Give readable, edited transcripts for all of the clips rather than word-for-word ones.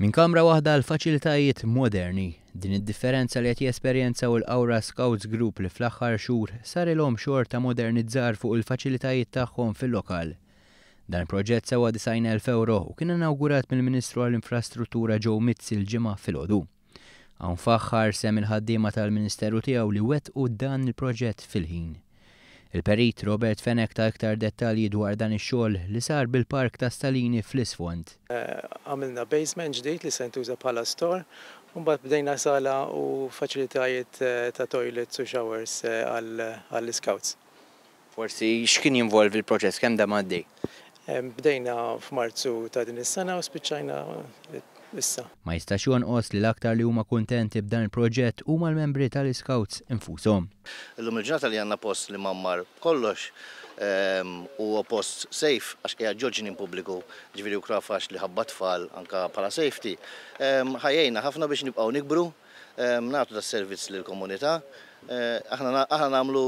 Minn kamra waħda għal faċilitajiet moderni. Din id-differenza li qed jesperjenzaw il-Qawra Scouts Group li fl-aħħar xhur sarilhom xogħol ta' modernizzar fuq il-faċilitajiet tagħhom fil-lokal. Dan il-proġett sewa 90,000 euro u kien inawgurat mill-Ministru għall-Infrastruttura Joe Mizzi l-Ġimgħa filgħodu. Hawn faħħar sehem il-ħaddiema tal-Ministeru tiegħu li wettqu dan il-proġett fil-ħin. Il-Perit Robert Fenech ta iktar dettalji dwar dan ix-xogħol li sar bil-Park ta' Stalini fl-isfond. Għamilna basement ġdid li se jintuża bħala store, u mbagħad bdejna sala u faċilitajiet ta' toilets u showers għall-iscouts. Forsi x'kien jinvolvi l-proċess, kemm dam għaddej? Bdejna f'Marzu ta' din is-sena u spiċċajna issa. Ma jistax jonqos li l-aktar li huma kuntenti b'dan il-proġett huma l-membri tal-Iscouts infushom. Illum il-ġurnata li għandna post li mgħammar b'kollox huwa post safe għax qiegħed ġo ġnien pubbliku, ġifieri hu faċli ħabba tfal anke bħala safety. Ħa jgħinna ħafna biex nibqgħu nikbru, nagħtu das-servizz lill-komunità. Aħna nagħmlu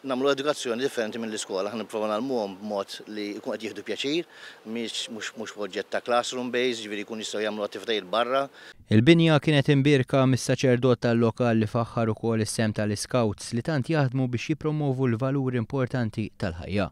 nagħmlu edukazzjoni differenti mill-iskola, aħna nipprova ngħallmuhom b'mod li jkun qed jieħdu pjaċir, mhix mhux proġett ta' classroom based, ġifieri jkun jistgħu jagħmlu attivitajiet barra. Il-binja kienet imbierka mis-saċerdot tal-lokal li faħħar ukoll is-sehem tal-Iscouts li tant jaħdmu biex jippromovu l-valuri importanti tal-ħajja.